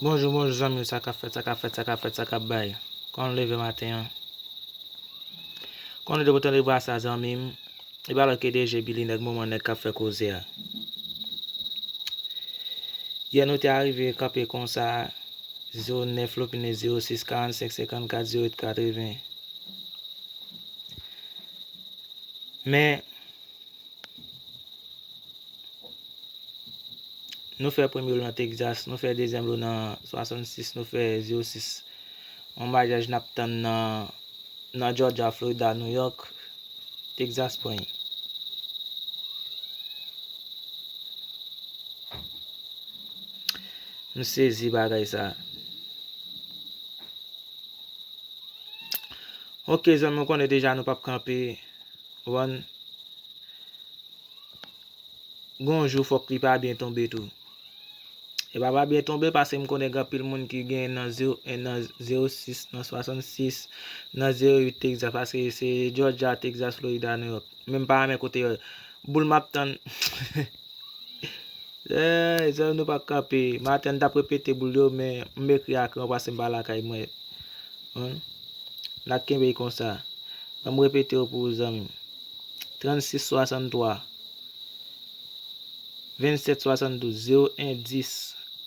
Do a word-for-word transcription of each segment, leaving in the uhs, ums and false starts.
Bonjou, bonjou zanmi m, sa k ap fèt, sa k ap fèt, sa k ap fèt, sa k ap bay. Kòman w leve maten an? Kòman w te kontan de vwa sa zanmi m? E pa lòt ke D J Billy nèg moman nèg k ap fè koze a. Yè nou te arive kanpe konsa, zewo nèf lopine zewo sis karannsenk senkannkat zewo uit katreven. Men, nou fè premye lo nan Texas, nou fè dezyèm lo nan swasannsis, nou fè zewo sis. Yon maryaj n ap tann nan, nan Georgia, Florida, New York, Texas pran. M sezi bagay sa. Ok, zanmi, w konnen deja nou p ap kanpe. Wan. Gon jou fòk li pa byen tonbe tou. E pa pa byen tonbe paske m konnen gen anpil moun ki gen nan zewo en, nan zewo sis, nan swasannsis, nan zewo uit Texas, paske se Georgia, Texas, Florida, New York. Men m pa renmen kote yo. Boul m ap tann. Ey, zanmi, nou pa kanpe. Maten, m t ap repete boul yo, men m ekri a kran paske m pa lakay mwen. N a kenbe l konsa. Ban m repete yo pou ou, zanmi m. Trannsis swasanntwa, vennsèt swasanndouz, zewo en dis,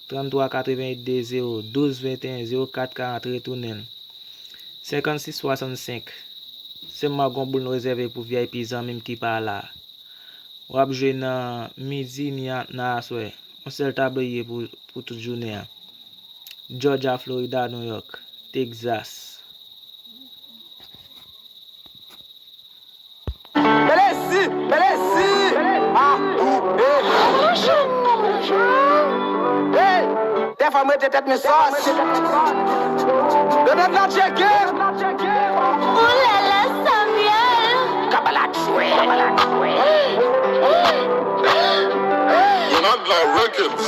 tranntwa katrevenn de zewo, douz venteyen, zewo kat karant, retounen l. Senkannsis swasannsenk. Sèlman gon boul nou rezève pou V I P zanmi m ki pa la. W ap jwe nan midi ni a, nan aswè. Yon sèl tablo ye pou, pou tout jounen an. Georgia, Florida, New York, Texas. Belesi, Belesi, A U E. Hey, dèfwa m rete tèt men sòs. Donald la tcheke. Oulala, Samuel. Kabala jwe. Donald la Records.